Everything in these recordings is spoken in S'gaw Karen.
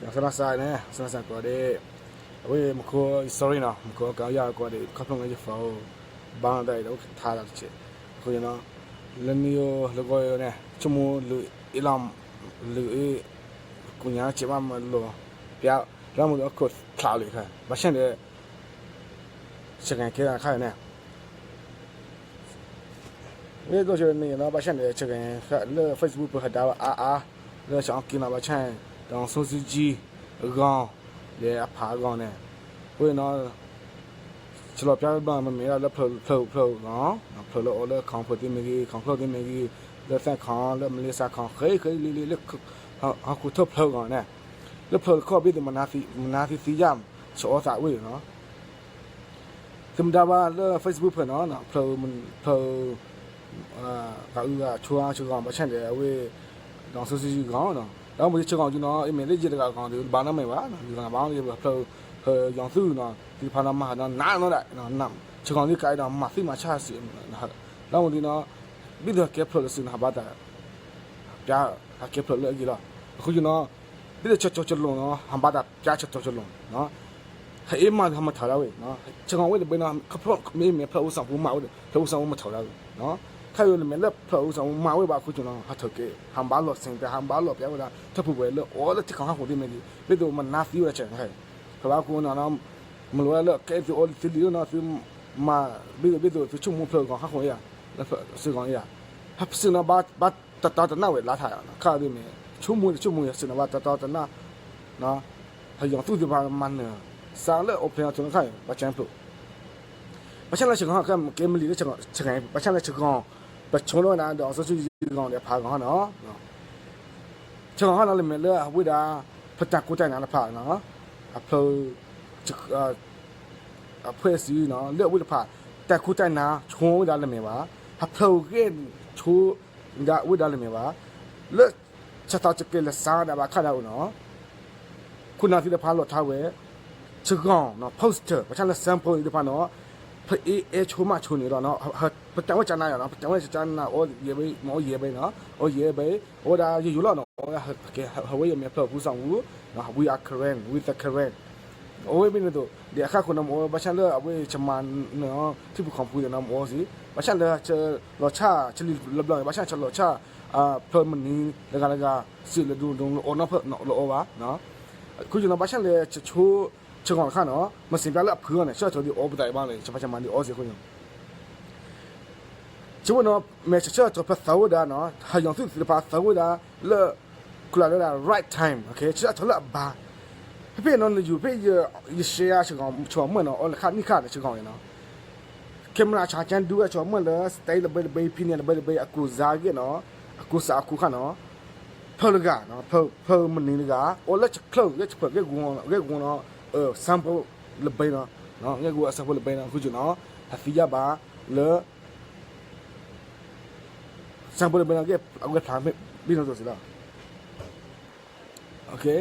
စနစါန့ၣ် စနစါကိးဒဲး, အဝဲမူခိၣ် sorry နီၤ, မူခိၣ်ကယၤကိးဒဲး ခီဖျိလၢယ phone ဘၣ်နတၢ်အံၤဒီး အိၣ်ခးတၢ်တစဲး, အဃိနီၤ, လၢနံၤယိလၢဂီၤယိန့ၣ် ဆိကမိၣ်လုၢ်အ့ၣ်လီၤ, လုၢ်အ့ၣ်, ကူညါစဲးဘၣ်မၤလိာ်, ပျါ, လၢမူဒီးခိၣ်ချးလံခါ, ဘၣ်ဆၣ်ဒီး စကဲကဲတခါန့ၣ် မ့ၢ်ဒိၣ်ဆိန့ၣ်နီၤ, ဘၣ်ဆၣ်န့ၣ် စကဲလၢ Facebook ပဟဒါဘၣ်အါအါ, လၢစအီက့နီၤ ဘၣ်ဆၣ်န့ၣ် ဒေါ်အောင်ဆန်းစုကြည် အဂီၤ, ဒီးအဖးအဂီၤန့ၣ်, အဃိနီၤ, စလီၤပျါဘျီမ့မ့ၢ်ဒၣ်လၢဖျၢၣ်ဖျၢၣ်ဂီၤ, ဖျၢၣ်လၢအိၣ်လၢ ခီဖျိသ့ၣ်မ့ၢ်ဂ့ၤ, ခီဖျိသ့ၣ်မ့ၢ်ဂ့ၤ, လၢသဲခီ, လၢမလ့ၤစးခီ, ဃဲဃဲလံလံလၢ ဟီၣ်ခိၣ်ထၢၣ်ဖျၢၣ်ဂီၤန့ၣ်, လၢဖျၢၣ်တခီဘ့ၣ်သ့ၣ် မနါသံသံယါ, စအီသးဝ့ၢ်နီၤ သမတဘၣ်လၢ Facebook ဖဲနီၤ, ဖျၢၣ်, ဖျၢၣ်, ဂၤအုဂၤဆိစကီၤ ဘၣ်ဆၣ်ဒီး အဝဲ ဒေါ်အောင်ဆန်းစုကြည်ဂီၤနီၤ, ဒီးမ့ၢ်စကီၤကနီၤ အမ့ၢ်လၢယတဂၤကီၤဒီး ဘၣ်နီတမံၤဘၣ်, ယဂၤဘၣ်နီတမံၤဘၣ်, ဖျၢၣ်, ဖျၢၣ်ယီၤသုနီၤ သ့ၣ်တဖၣ်နီၤ မၤဟးဒီးနးနီၤဒၣ်, စကီၤသ့ၣ်ကါအံၤဒီး မၤသံမၤဆါစ့ၢ်, ဒီးမ့ၢ်ဒ်နီၤ, ဘ့ၣ်ဒီးကဲဖျၢၣ်လၢစုနီၤ ဟးဘၣ်တၢ် ပျါ, ဟးကဲဖျၢၣ်လၢအဂ့ၤလီၤ, အဃိနီၤ ဘ့ၣ်ဒီးဆၢကၠီၤကလိာ်နီၤ ဟးဘၣ်တၢ်ပျါဆၢကၠီၤကလိာ်, ဟဲအ့ၣ်မးဒီးဟးမၤထီၣ်ဒၣ်ဝဲ, စကီၤဝဲတဘ့ၣ်နီၤ ခီဖျိမ့မ့ၢ်ဖျၢၣ်အိၣ်စးပူၤမၤဝဲဒီး ဖျၢၣ်အိၣ်စးပူၤမၤထီၣ်ဒၣ်ဝဲ, ခါအံၤန့ၣ်မ့ၢ်လၢဖျၢၣ်အိၣ်စးပူၤမၤဝဲဘၣ်အဃိနီၤ ဟးထီၣ်က့ၤ ဟးဘၣ်လီၤစ့ၢ် တဟးဘၣ်လီၤပျါဝဲဒၣ် ထၢဖှိၣ်ပှဲၤလၢအိၣ်လၢထံကီၢ်ဟီၣ်ခိၣ်သ့ၣ်မ့ၢ်ဂ့ၤ ဘ့ၣ်သိးမနါသံဝဲဒၣ်စဲး, ဖဲဘၣ်အဃိနီၤ မ့ၢ်လီၤဝဲဒၣ်လၢကဲသုအိၣ်သုလံၤနီၤ သုမၤ ဘ့ၣ်သိးဘ့ၣ်သိးသုဆိကမိၣ်ဖျၢၣ်ဂီၤဟီၣ်ခိၣ်ယါ, လၢဖျၢၣ်စ့ၢ်ကီးယါ, ဟးစ့ၢ်နီၤ ဘၣ်တတီတနၢ်ဝဲလါထါ, ခါအံၤမ့ၢ် ဆိကမိၣ်တဆိကမိၣ်ယါ စ့ၢ်နီၤ ဘၣ်တတီတနၢ်, ဟးယီၤသူၣ်သ့ၣ်တဖၣ်မၤနၢၤ စးလၢအိၣ်ဖျဲၣ်နီၤ ထိၣ်နီၤခါအံၤ ဘၣ်ကၠါဖျိး, ဘၣ်ဆၣ်လၢစကီၤဟီၣ်ကဲမလံၤလၢစကီၤ, ဘၣ်ဆၣ်လၢစကီၤ ပဆိကမိၣ်ဝဲဒၣ်ဒီး အောင်ဆန်းစုကြည်ဂီၤဒီးဖးဂီၤနီၤ စကီၤဟီၣ်နီၤ လၢမ့ၢ်လၢအဝဲဒၣ် ပတၢ်ကူတၢ်နၤတဖၣ်နီၤ အဖျၢၣ် အဖွဲ့အစည်းနီၤ လၢအဝဲတဖၣ် တၢ်ကူတၢ်နၤဆိဝဲဒၣ်လၢမ့ၢ်ဘၣ်, အဖျၢၣ်ဂဲၤဆိဒၣ်ဝဲဒၣ်လၢမ့ၢ်ဘၣ်, လၢဆၣ်သီစကဲၤလၢစါဒၣ်ဘၣ်ခါဒၣ်အိၣ်နီၤ ခိၣ်နၢ်သ့ၣ်တဖၣ်လီၤထါဝဲ စကီၤနီၤ poster ဘၣ်ဆၣ်လၢ sample သ့ၣ်တဖၣ်နီၤ ပအဲၣ်အဲၣ်ဆိမးဆိန့ၣ်လီၤ, ပတၢ်ဝဲကၠါနၤယါနီၤ ပတၢ်ဝဲကၠါနၤ အိၣ်ယဲၢ်ဘ့ၣ် မ့ၢ်အိၣ်ယဲၢ်ဘ့ၣ်နီၤ အိၣ်ယဲၢ်ဘ့ၣ် အိၣ်ဝဲဒၣ်ယိယိလီၤနီၤ အိၣ်ဝဲဒၣ် ဟဝဲယမ့ၢ်ဖျၢၣ်ပူၤစးပူၤ we are Karen, we the Karen အိၣ်ဝဲမ့ၢ်န့ၣ်သိး ဒ်အခါဃိနီၤ မ့ၢ်အိၣ်ဘၣ်ဆၣ်လၢအဝဲကမၤနၢၤ ထံပူၤကီၢ်ပူၤသ့ၣ်နီၤ မ့ၢ်အိၣ်စ့ၢ် ဘၣ်ဆၣ်လၢဆၢလီၤဆၣ် ဆၢလံလၢဘျီန့ၣ် ဘၣ်ဆၣ်ဆၢလီၤဆၣ် ဖျၢၣ်မနုၤတဂၤတဂၤ စ့ၢ်လၢဒိဒိလၢအီနီၤဖျၢၣ်လၢအီဘၣ် အဃိနီၤ ဘၣ်ဆၣ်လၢဆၢဆိ ဆၢဂီၤတခါနီၤ မ့ၢ်စံးပျါလၢအဖုအီၤန့ၣ် ဆၢထီၣ်ဒ်အီပသးအံၤဘၣ်န့ၣ် ဆၢဖးဆၢမၤဒ်အီစ့ၢ်အဃိန့ၣ် ဆိဝဲနီၤ မ့ၢ်ဆၢထီၣ်ဖျါသးဝဲဒၣ်နီၤ ဟးယီၤသုးသ့ၣ်တဖၣ်သးဝဲဒၣ်လၢ ခူလၢ်လၢဒၣ် right time, ဆၢထီၣ်လၢအဘါ ဖဲဖဲနီၤ နယူၤဖဲ ယ share စ့ၢ်ကီး ဆိကမိၣ်နီၤ အီလၢခါနံၣ်ခါန့ၣ် စ့ၢ်ကီးနီၤ camera ဆၣ်ကၠါဒုဝဲ ဆိကမိၣ်လၢ stage လၢဘဲလၢဘဲ ဖံန့ၣ် လၢဘဲလၢဘဲ အကူစါဂ့ၢ်နီၤ အကူစါအကူခါနီၤ ဖျၢၣ်တဂၤ ဖျၢၣ်မနုၤတဂၤ အိၣ်လၢဆၢချၢ ဂဲၤဆၢချၢ ဂဲၤဂီၤနီၤ sample လၢဘဲနီၤ ဂဲၤဂီၤ sample လၢဘဲနီၤ ဃုကနီၤ ဟးသံယါဘၣ်လၢ sample လၢဘဲနီၤ ဂဲၤအဝဲဖျါဘ့ၣ်နီၤသိးစ့ၢ်လီၤ okay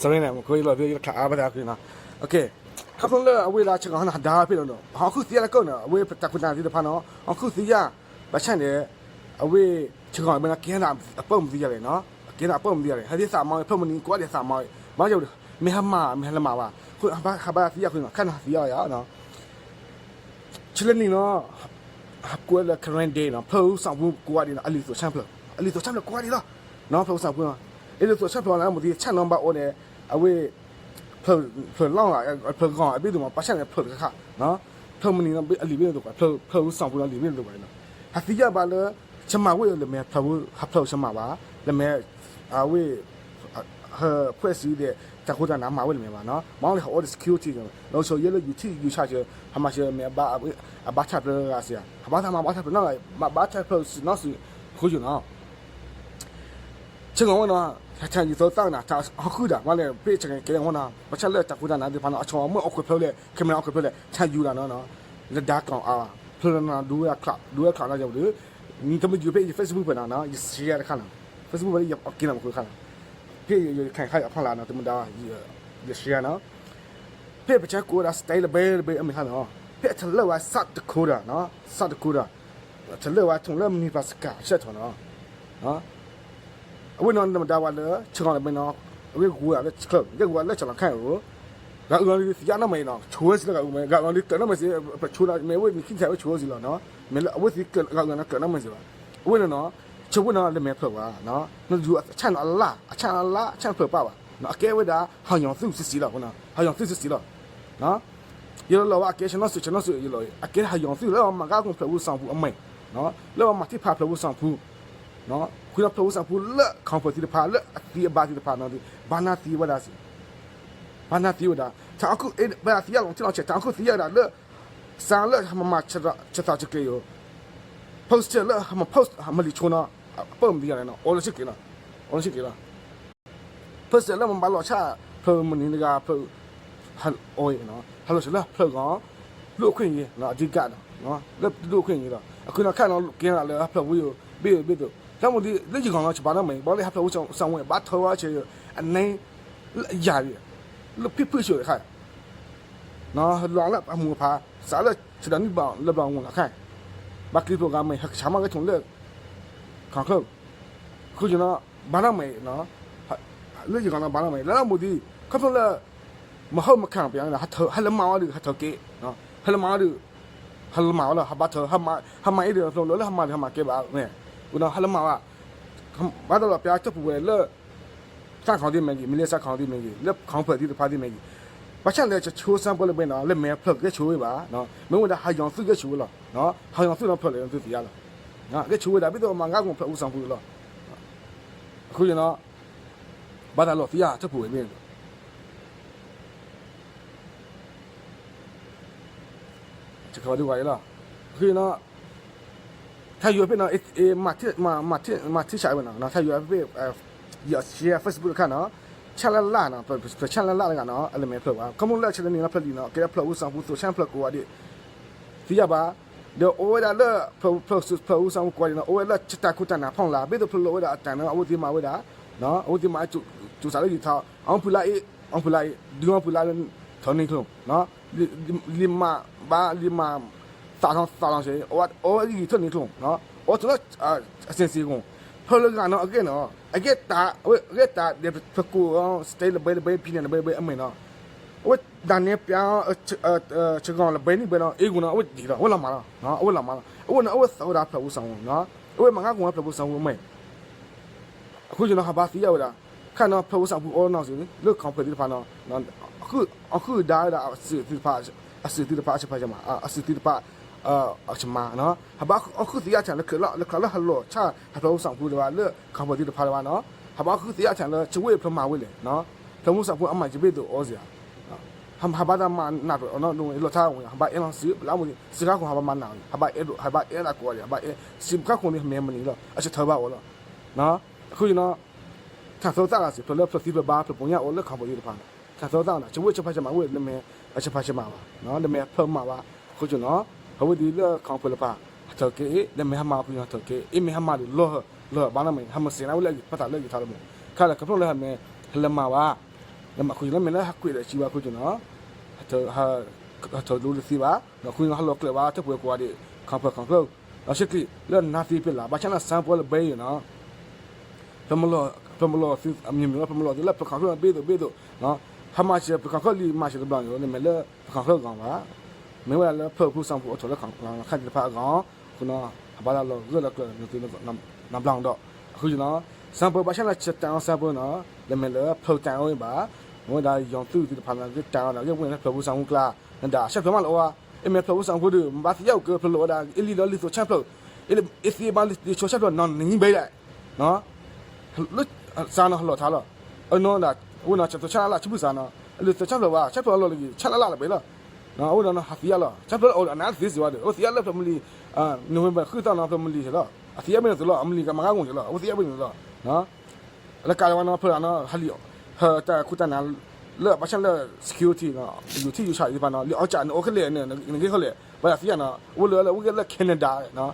sorry န့ၣ် မ့ၢ်ခိယလီၤသ့ယခးအါဘၣ်သးနီၤ ခီဖျိလၢအဝဲဒၣ်စ့ၢ်ကီးဟးဒါဖဲလီၤနီၤ ဟီၣ်ခိၣ်သံယါလၢကီၢ်နီၤ အဝဲတၢ်ကူတၢ်နၤသ့ၣ်တဖၣ်နီၤ ဟီၣ်ခိၣ်သံယါ ဘၣ်ဆၣ်န့ၣ် အဝဲစ့ၢ်ကီးမ့ၢ်နီၤ ကဲဒၣ်အပၢၢ်မုၢ်သံယါလဲၣ်နီၤ ကဲဒၣ်အပၢၢ်မုၢ်သံယါလဲၣ် ဟဲဒ်သးမါဝဲ ဖျၢၣ်မနုၤကိးဒ်သးမါဝဲ မ့ၢ်ဟမၢ် မ့ၢ်ဟဲလၢမၤဘၣ်, ဟဘါသံယၤဃုနီၤ ခါနၤသံယၤယၤနီၤ, ဆဲးလၢနံၤနီၤ, ဟကိးလၢ Karen Day နီၤ, ဖျၢၣ်အူစၣ်ဖူကိးဂၤဒဲးနီၤ, အလံာ်သိးဆၣ်ဖျၢၣ်, အလံာ်သိးဆၣ်ဖျၢၣ်ကိးဂၤဒဲးလီၤ, နီၤ ဖျၢၣ်အူစၣ်ဖူနီၤ, အလံာ်သိးဆၣ်ဖျၢၣ်လၢမ့ၢ်သ့ ဆၣ်နီၤဘၣ်အိၣ်န့ၣ်, အဝဲ ဖျၢၣ်လီၤ, ဖျၢၣ်ဂီၤအဘ့ၣ်ဒိၣ်မး ဘၣ်ဆၣ်န့ၣ် ဖျၢၣ်တခါခါ, ဖျၢၣ်မနံၤနီၤ အလံာ်ဘ့ၣ်ဒိၣ်တကွၢ်, ဖျၢၣ်အူစၣ်ဖူနီၤ အလံာ်ဘ့ၣ်ဒိၣ်တကွၢ်နီၤ, ဟသံယၤဘၣ်လၢ ဆမၤဝဲလၢမဲာ်ဖျၢၣ်ဝဲ ဟးဖျၢၣ်ဆမၤဘၣ်, လၢမဲာ် အဝဲ ဟၢဖှဲၣ်စံဒဲး တၢ်ခိတၢ်နၢ်မၤဝဲလၢမဲာ်ဘၣ်နီၤ, မ့ၢ်လၢဟးအိၣ်ဒီး security နီၤ, လီၤဆီယဲလၢယူၤထံယူၤဆၣ်စၢၤ ဟးမၤစၢၤမဲာ်အဘါ အဘါထၢၣ်ဖျၢၣ်ဂၤစ့ၢ်ဧါ, ဟးဘါထၢၣ်မၤဘါထၢၣ်ဖျၢၣ်နီၤ, မၤဘါထၢၣ်ဖျၢၣ်စံးနီၤစံး, အဃိယနီၤ ဆ့ၣ်နီၤဝဲနီၤ, တၢ်ယူၤသီသၣ်နၤ တၢ်ဟီၣ်ဃုာ်ဒၣ် မ့ၢ်လၢပ့ၢ်ဆၢကဲကဲဝဲနီၤ, ဘၣ်ဆၣ်လၢတၢ်ခိတၢ်နၢ်သ့ၣ်တဖၣ်နီၤ အဆီမ့ၢ်အီၣ်ခွဲးဖျၢၣ်လဲၣ် camera အီၣ်ခွဲးဖျၢၣ်လဲၣ် တၢ်ယူၤဒၣ်နီၤ, လၢဒါကီၢ်အါ ဖျၢၣ်နီၤ ဒူဝဲခး ဒူဝဲခးနီၤယၤဝဲဒီး, နတမ့ၢ်ယူၤဖဲယ Facebook ဖဲနီၤ ယ share တခါနီၤ, Facebook ဖဲယအီၣ်က့ၤနီၤမ့ၢ်ဃုခါနီၤ, ဖဲယခါခါအဖီလာ်နီၤ တမ့ၢ်ဒါ ယ share နီၤ ဖဲပဆၢကိးဝဲဒၣ် state လၢဘဲလၢဘဲအမ့ၢ်ဟါနီၤ, ဖဲအထလၢဝဲ South Dakota နီၤ South Dakota, ထလၢဝဲထူၣ်လၢ Nebraska အဆၢထီၣ်နီၤ, အဝဲနီၤ နမ့ၢ်ဒါဝဲလၢ ဆၢကတီၢ်လၢဘဲနီၤ, အဝဲဂိၤလၢဆၢကတီၢ် ယဲဂိၤလၢဆၢကတီၢ်ခါအံၤ, ဂၤအုၣ်လီၤဒုးသံယါနီၢ်မ့ၢ်နီၤ ဆိဝဲစံးလၢဂၤအုၣ်မ့ၢ် ဂၤအုၣ်လီၤဒုးကျၢၤနီၢ်မ့ၢ်စ့ၢ် ပဆိနီၤ မ့ၢ်အဝဲန့ၣ်ခံထံၣ်ဝဲဆိဝဲစံးလီၤနီၤ, မ့ၢ်လၢအဝဲသ့ၣ်ဂၤအုၣ်နီၤကျၢၤနီၢ်မ့ၢ်စ့ၢ်ဘၣ်, အဝဲန့ၣ်နီၤ, ဆိဝဲနီၤလၢမဲာ်ဖျၢၣ်ဝဲ, နယူၤအဆၣ်နီၤအလၣ် အဆၣ်နီၤအလၣ် အဆၣ်ဖျၢၣ်ပၢ်ဘၣ်, အကဲဝဲဒၣ် ဟးယီၤသုးစံးစံးလီၤ, ဟးယီၤသုးစံးစံးလီၤ ယလီၤလီၤဝဲအကဲဆၢနီၢ်စု ဆၢနီၢ်စု ယလီၤ အကဲဟးယီၤသုးလၢမၤဂၤကီၢ်ဖျၢၣ်အူစီၤပူၤအမဲာ်, လၢမၤထံၣ်ဖးဖျၢၣ်အူစီၤပူၤ, ဃုာ်ဒီးဖျၢၣ်အူစီၤပူၤလၢ ခီဖျိသ့ၣ်တဖၣ် လၢအသံအဘါသ့ၣ်တဖၣ်နီၤ, ဘၣ်နၢ်သံဝဲဒၣ်စ့ၢ်, ဘၣ်နၢ်သံဝဲဒၣ်, တၢ်အီၣ်ခုၣ် ဘၣ်သံယါလီၤထံလီၤဆဲး တၢ်အီၣ်ခုၣ်သံယါဝဲဒၣ်လၢ စးလၢဟမၤ ဆသးဆက့ယိၤ, poster လၢဟမၤ post ဟမၤလံာ်ဆိနီၤ, အပၢၢ်မံၤယါန့ၣ်နီၤ အိၣ်လၢဆ့က့လီၤ, အိၣ်လၢဆ့က့လီၤ poster လၢမၤဘၣ်လီၤဆၣ် ဖျၢၣ်မနုၤတဂၤ ဖျၢၣ် ဟဲအိၣ်အံၤနီၤ ဟဲလီၤဆၢလၢဖျၢၣ်ဂီၤ လူ့အခွင့်အရေးနီၤ အဓိကဒီး လၢလူ့အခွင့်အရေးလီၤ, အဃိနီၤ ခါနီၤ ကဲနၤလၢဖျၢၣ်ဝံၤယိၤ ဘ့ၣ်ယိၤဘ့ၣ်သိး တၢ်မူဒံး လၢယဂီၢ်နီၤ ယဘၣ်နီၢ်မ့ၢ် ဘၣ်လၢဟးဖျၢၣ်ဝံၤ စၣ်ဝဲ ဘၣ်ထၢဝဲဆဲး အနဲ လၢအယၤဒံး လၢဖံဖုၣ်ဆူၣ်တခါ လီၤလၢအမူအဖး စးလၢဆဒၢနံၣ်ဘၣ်လၢဘျီငိၣ်လီၤခါ ဘၣ်ကျံၤဖိဂၤမ့ၢ် ဟဲကဆးမးကဲထူၣ်လၢ ခီၣ်ချၢ ဃုကနီၤ ဘၣ်နီၢ်မ့ၢ် လၢယဂီၢ်နီၤ ဘၣ်နီၢ်မ့ၢ် လၢမူဒံး ခီဖျိလၢ မဟၢမခၢၣ်ပယီၤန့ၣ် ဟဲလၢမၤဝဲဒီး ဟဲထၢၣ်က့ၤ ဟဲလၢမၤဝဲဒီး ဟဲလၢမၤဝဲလီၤ ဟးဘၣ်ထၢၣ် ဟးမၤအ့ၣ်ဒီးဖျိလၢဟးမၤဒီးဟးမၤကဲဘၣ်မ့ၢ် ဟဲလၢမၤဝဲ ဘၣ်တဘျီပျါတၢ်ပူၤဝဲလၢ စၣ်ခီၣ်သ့ၣ်မ့ၢ်ဂ့ၤ မ့ၢ်လၢစၣ်ခီၣ်သ့ၣ်မ့ၢ်ဂ့ၤ လၢခီၣ်ဖျၢၣ်သ့ၣ်တဖၣ်သ့ၣ်မ့ၢ်ဂ့ၤ ဘၣ်ဆၣ်လၢကဆိစၢ်ပှၤလၢဘဲနီၤ လၢမဲာ်ဖျၢၣ်ကဲဆိဝဲဘၣ် မ့ၢ်ဝဲဒၣ်ဟးယီၤသုးကဲဆိဝဲလီၤ ဟးယီၤသုးနီၤဖျၢၣ်လဲၣ်သုသ့ၣ်ညါလီၤ ကဲဆိဝဲဒၣ် ဘၣ်သိးမၤဂၤကီၢ်ဖျၢၣ်အူစီၤပူၤလီၤ အဃိနီၤ ဘၣ်တၢ်လီၤသံယါတၢ်ပူၤဝဲမ့ၢ် တကးဒံးဝဲလီၤ အဃိနီၤ ထါယွၤဖဲနီၤ မၤထံၣ်ဆးဝဲနီၤ ထါယွၤဖဲ ယ share Facebook တခါနီၤ ဆၣ်လၢ်လၢ်နီၤ ပဆၣ်လၢ်လၢ်တဂၤနီၤ အလၢမဲာ်ဖျၢၣ်ဝဲ ခီမ့ၢ်လၢဆၢလၢနံၤနီၤ ဖျၢၣ်လံၤနီၤ ကဲလၢဖျၢၣ်အူစီၤပူၤသိးဆၣ်ဖျၢၣ်ကိးဂၤဒဲး သ့ၣ်ညါဘၣ် ဒီးအိၣ်ဝဲဒၣ်လၢ ဖျၢၣ်အူစီၤပူၤကိးဂၤဒဲးနီၤ အိၣ်ဝဲလၢတၢ်ခိတၢ်နၢ်ဖီလာ် ဘၣ်သိးဖျိလီၤဝဲဒၣ်အတၢ်န့ၣ် အဝဲသ့ၣ်မၤဝဲဒၣ် အဝဲသ့ၣ်မၤ ကၠူၣ်စးလၢယထါ အီဖုလါအ့ အီဖုလါအ့ ဒုးအီဖုလါလၢ ထီၣ်န့ၢ်ကျိၤ လံာ်မၤဘၣ် လံာ်မၤ သးထီၣ်သးထီၣ်စ့ၢ် အီဝဲဂံၢ်ထီၣ်န့ၢ်ကျိၤ အီထီၣ်လၢ အစ့ၣ်စ့ၣ်ကိၣ် ဖျၢၣ်လၢဂၤနီၤ အဂ့ၢ်နီၤ အဂ့ၢ်တၢ် အဝဲအဂ့ၢ်တၢ် ဒ်ပကိး state လၢဘဲလၢဘဲ ပြည်နယ် လၢဘဲလၢဘဲအမဲာ်နီၤ အဝဲဒၣ်နဲပျါ ဆဂီၤလၢဘဲန့ၣ်ဘဲနီၤ အ့ၣ်ဂူၤနီၤ အဝဲဒံးလီၤ အဝဲလီၤမးလီၤ အဝဲလီၤမးလီၤ အဝဲန့ၣ် အဝဲသးဝဲဒၣ်ဖျၢၣ်အူစီၤပူၤနီၤ အဝဲမၤဂၤကီၢ်ဖျၢၣ်အူစီၤပူၤအမဲာ် အဃိန့ၣ်နီၤ ဟးဘါသံယါဝဲဒၣ် ခါနီၤ ဖျၢၣ်အူစီၤပူၤအိၣ်နီၤစ့ၢ် လၢခီဖျိသ့ၣ်တဖၣ်နီၤ အီၣ်ဃုာ်ဒါဝဲဒၣ် အစုးသ့ၣ်တဖၣ် အစုးသ့ၣ်တဖၣ် အဆၢဖးဆမါ အစုးသ့ၣ်တဖၣ် အဆမါ ဟးဘါအီၣ်ဃုာ်သံယါတၢ်လၢ လၢခီလၢဟးလီၤဆၣ် ဟးဖျၢၣ်အူစီၤပူၤတဖၣ် လၢခီဖျိသ့ၣ်တဖၣ်တဖၣ်နီၤ ဟးဘါအီၣ်ဃုာ်သံယါတၢ်လၢ ဆဝဲဖျၢၣ်မၤဝဲလဲၣ် ဖျၢၣ်မူစီၤပူၤအမၤယဘ့ၣ်သိးအီစ့ၢ် ဟးဘါတၢ်မၤနးပၢၢ်နီၤ လီၤထါဝဲ ဟးဘါအဲၣ်လီၤစု လၢအမူဒံး စှၤခိၣ်ဟးဘါမၤနးဝဲ ဟးဘါအဲၣ်ဒိး ဟးဘါအဲၣ်ဒၣ်ကိးဂၤဒဲး ဟးဘါအဲၣ် စံးပခါခိၣ်န့ၣ် ဟမဲမနုၤလီၤ အဆၢထၢၣ်ဘၣ်ဝဲလီၤ အဃိနီၤ တၢ်သီသၣ်ဂၤစ့ၢ် ဖျၢၣ်လၢဖျၢၣ်သံဖျၢၣ်ဘါ ဖျၢၣ်ပူၤညါအိၣ်လၢခီဖျိသ့ၣ်တဖၣ်နီၤ တၢ်သီသၣ်ဂၤနီၤ ဆဝဲဆၢဖးဆမါဝဲ လၢမဲာ်အဆၢဖးဆမါဘၣ် လၢမဲာ်ဖျၢၣ်မၤဘၣ် အဃိနီၤ အဝဲဒ်လၢခီဖျိလၢပှၤ ဟးထၢၣ်က့ၤ လၢမဲာ်ဟးမၤဖုညါဟးထၢၣ်က့ၤ အ့ၣ်မ့ၢ်ဟးမၤဒုးလီၤ လီၤဘၣ်နီၤမ့ၢ် ဟးမၤစဲးနၤဝဲလၢပသးလၢယထါလၢမ့ၢ် ခါလၢကဖျိလၢဟးမဲာ် ဟဲလၢမၤဘၣ် လၢမၤဃုာ်လၢမဲာ်လၢဟးကွံာ်ဒီးစံးဘၣ်ဃုာ်နီၤ ဟးထၢၣ်ဒိလၢသ့ဘၣ် ဒီးဃုာ်နီၤဟးလီၤကျၢၤဘၣ် တၢ်ပှဲၤကိးဂၤဒဲး ခီဖျိခီဖျိ ဒီးဆ့ကျံးလၢနါသံဖဲလၢ ဘၣ်ဆၣ်နၢ်စၢ်ပှၤလၢဘဲအံၤနီၤ ဖဲမလီၤ ဖျၢၣ်မလီၤသု မ့ၢ်မ့ၢ်လၢဖျၢၣ်မလီၤသုလၢဖျၢၣ်ခီၣ်ချၢဘ့ၣ်သိးဘ့ၣ်သိး, ဟးမၤစၢၤဖျၢၣ်ခီၣ်ချၢလံ မၤစၢၤတဘျီန့ၣ် နမ့ၢ်လၢဖျၢၣ်ခီၣ်ချၢအဂီၢ်ဘၣ်, မ့ၢ်ဝဲဒၣ်လၢဖျၢၣ်ဖိစၢ်ဖိအိၣ်ထီၣ်လၢ ခီၣ်ချၢအဂီၢ်, အဃိန့ၣ် အဘၣ်တၢ်လီၤဂၢၢ်လီၤကျၢၤန့ၣ်သု နဘျါဒီး, အဃိန့ၣ် စၢ်ဖိ ဘၣ်ဆၣ်လၢ စတၢ်အီၣ်စၢ်ဖိန့ၣ် လၢမ့ၢ်လၢဖျၢၣ်တၢ်အီၣ်ဝဲဘၣ်, မ့ၢ်ဝဲဒၣ်ယီၤသုးသ့ၣ်တဖၣ်န့ၣ် ကတၢ်အီၣ်ဒီး ကဲဝဲန့ၣ်လၢဖျၢၣ်ဖိစၢ်ဖိကျါ, နဒၣ်ဆၣ်ဖျၢၣ်မးလၢအီၤ, အမ့ၢ်ဖျၢၣ်ဖိစၢ်ဖိဒီး ဘၣ်သ့ၣ်ညါအိၣ်ကၢဖျၢၣ်လီၤဝဲဒၣ် အ့လံဒီးလံာ်သိးဆၣ်ဖျၢၣ်, အ့လံ အ့သ့ဘၣ်လံာ်သိးဆၣ်ဖျၢၣ်နီၢ်နံၤဘဲဒၣ် လၢစၢ်နီၢ်ဟလီၤထါလီၤ, အနီၢ်ဒၣ် အဝဲနီၢ် ကသိးဆၣ်လၢ်လၢ် ဆံဘုၣ်စၢ်နီၢ် အလံာ်သိးဆၣ်ဖျၢၣ်ဘၣ် ဆၣ်ဖျၢၣ်အလီၢ်လၢက့ၤ ဆၣ်လၢ်လၢ်လၢၤဘဲလီၤ, အဝဲနီၢ်နီၢ်ဟးသံယါလီၤ ဆၣ်ဖျၢၣ်လၢအအိၣ်ဒီးအနါတသ့စ့ၢ်ဝဲဒီး အဝဲသံယါလၢဖျၢၣ်မုၢ်လံၤ November ဃုသီနီၢ် ဖျၢၣ်မုၢ်လံၤစ့ၢ်လီၤ အသံယါဘ့ၣ်န့ၣ်သိးလီၤ အမုၢ်လံၤကမၤဂၤဂီၢ်စ့ၢ်လီၤ အဝဲသံယါဘ့ၣ်န့ၣ်သိးလီၤ, လၢကးလၢဝဲနီၢ်ဖျၢၣ်နီၢ် ဟးလံာ် ဟၢတၢ်ခူတၢ်နၢ် လၢဘၣ်ဆၣ်လၢ security ယူၤထံယူၤဆးသ့ၣ်တဖၣ်နီၢ် လံာ်အီၣ်ကၠၣ်နအိၣ်ခဲလၢာ်န့ၣ် နဂ့ၢ်ခဲလၢာ် ဘၣ်သံယါနီၢ် အဝဲလၢလၢဝဲကဲလၢ Canada နီၢ်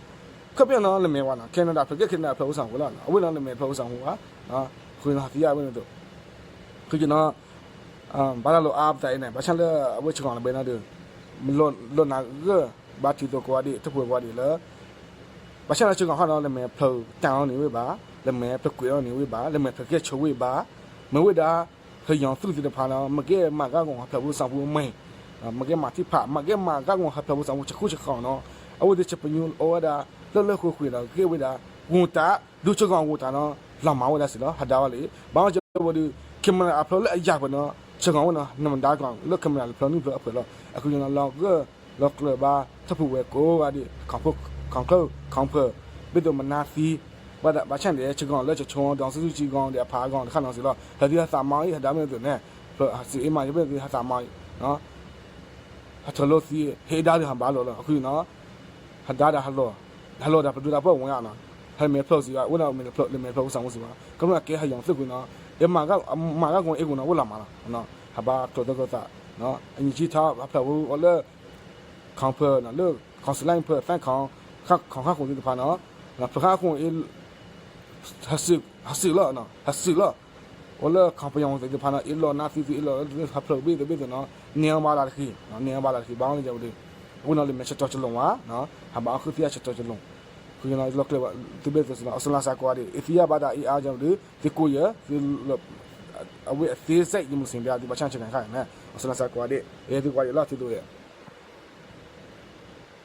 ခီပညီနီၢ် နမ့ၢ်ဝဲနီၢ် Canada ဖျၢၣ်ကဲ Canada ဖျၢၣ်အိၣ်စၢ်ဖိလီၤ အဝဲနီၢ် နမ့ၢ်ဖျၢၣ်အိၣ်စၢ်ဖိဘၣ်, ဃုနီၢ်ဟးသံယါဝဲန့ၣ်သိး, ဃုက့ၤနီၢ် ဘၣ်တၢ်လီၤအါပသးအံၤန့ၣ် ဘၣ်ဆၣ်လၢအဝဲစ့ၢ်ကီးလၢဘဲနီၢ်ဒီး လီၤနၤဂၢၢ် ဘၣ်ထံသိးကိးဂၤဒဲး ထၢဖှိၣ်ကိးဂၤဒဲးလၢ ဘၣ်ဆၣ်လၢစ့ၢ်ကီးခီနီၢ် လၢမ့ၢ်ဖျၢၣ်တၢ်အီၣ်န့ၣ်ဝဲဘၣ်, လၢမ့ၢ်ဖျၢၣ်ကွဲးအီၣ်န့ၣ်ဝဲဘၣ်, လၢမ့ၢ်ဖျၢၣ်ကဲဆိဝဲဘၣ်, မ့ၢ်ဝဲဒၣ် ဟၢယီၤသုးသ့ၣ်တဖၣ်နီၢ် မ့ၢ်ကဲမၤဂၢ်ဂီၤဟးဖျၢၣ်ဖိစၢ်ဖိမဲာ်, မ့ၢ်ကဲမၤထံဖး မ့ၢ်ကဲမၤဂၢ်ဂီၤဟးဖျၢၣ်ဖိစၢ်ဖိဆဃူဆဃီနီၢ်, အဝဲသ့ၣ်ဆၢပညိၣ်အိၣ်ဝဲဒၣ် လၢလၢဃိဃိဒီး ဂ့ၢ်ဝဲဒၣ် ဂီၤတၢ် ဒုးစ့ၢ်ကီးဂီၤတၢ်နီၢ် လီၤမၢ်ဝဲဒၣ်စ့ၢ်လီၤ ဟးဒါဝဲလံ, ဘၣ်ဆၣ်ဝဲဒီး camera အဖျၢၣ်လၢအယၢ်ပှဲၤနီၢ် စ့ၢ်ကီးဝဲနီၢ် နမဒါကီး လၢ camera တဖျၢၣ်နွံဖျၢၣ်အဖျၢၣ်လီၤ, အဃိန့ၣ် လီၤဂၢၢ်လီၤကျၢၤဘၣ် ထၢဖှိၣ်ဝဲကိးဂၤဒဲး ခီၣ်ဖျၢၣ် ခီၣ်ဖျၢၣ် ဘ့ၣ်သိးမနါသံ ဘၣ်ဆၣ်န့ၣ် စ့ၢ်ကီးလၢ ကဆီ ဒီစူစူကံဂီၤဒီးအဖးအဂီၤတခါနီၢ်စ့ၢ်လီၤ ဟဲသ့ၣ်ဟးသးမၤအံၤ ဟဲဒါမ့ၢ်သိးန့ၣ် ဖျၢၣ်စ့ၢ်အ့မး ယဘ့ၣ်သ့ၣ်ဟးသးမၤအံၤ ဟးထၢၣ်လိာ်သံ ဟ့ၣ်ဒါဒီးဟးဘၣ်လိာ်လီၤ အဃိန့ၣ် ဟးဒါဒီးဟးလီၤ ဟးလီၤဒီးပဒိၣ်တၢ်ပၢၢ်ဝဲနီၢ် ဟဲမ့ၢ်ဖျၢၣ်စ့ၢ်ကီး အဝဲဒၣ်မ့ၢ်ဖျၢၣ်လၢမ့ၢ်ဖျၢၣ်အိၣ်စၢ်ဖိစ့ၢ်ကီး ကမျၢၢ်ကဲဟဲယီၤသုးကွံာ်နီၢ် အမၤဂၢ်ဂီၤအ့ၣ်ဂီၤနီၢ် အိၣ်လီၤမးလီၤ ဟးဘၣ်ကျိၤသၢကျိၤသး အညီကံထီၣ်ဟးဖျၢၣ်ဝဲအီၤလၢ ခီၣ်ဖျၢၣ်လၢ ခီၣ်စလါဖျၢၣ် သၣ်ခီ ခီၣ်ခီၣ်ဃၣ်ဃိၣ်သ့ၣ်တဖၣ်နီၢ် ဖျၢၣ်ဃၣ်ဃိၣ်အ့ ဟးစူၣ်လီၤ ဟးစူၣ်လီၤ အိၣ်လၢခီၣ်ပယီၤသ့ၣ်တဖၣ်နီၢ် အ့ၣ်လိာ်နါသံသု အ့ၣ်လိာ်ဟးဖျၢၣ်ဘ့ၣ်သ့ၣ်ဘ့ၣ်သ့ၣ်နီၢ် န့ၢ်အီၤဘၣ်လၢတဃံ န့ၢ်အီၤဘၣ်လၢတဃံ ဘၣ်အီၤလၢယဝဲဒီး အဃိနီၢ်လၢမဲာ်ဆှးကၠီကလိာ်ဝဲ ဟးဘၣ်အီၤဃုသ့ၣ်ညါဆှးကၠီကလိာ် ဃုလီၤကျဲၤသုဘ့ၣ်သ့ၣ်စ့ၢ်နီၢ် အီစထြ့လယါကိးဂၤဒဲး အ့ၣ်သံယါဘၣ်တၢ်အ့ၣ်အါယဝဲဒီး သုကိးယဲၢ် သု အဝဲအသ့စဲး ယမုၢ်စ့ၣ်ဘၣ်သုဘၣ်ဆၣ်ဆၢကၤခါန့ၣ် အီစထြ့လယါကိးဂၤဒဲး အ့ၣ်သုကိးဂၤဒဲးလီၤသုတဝဲ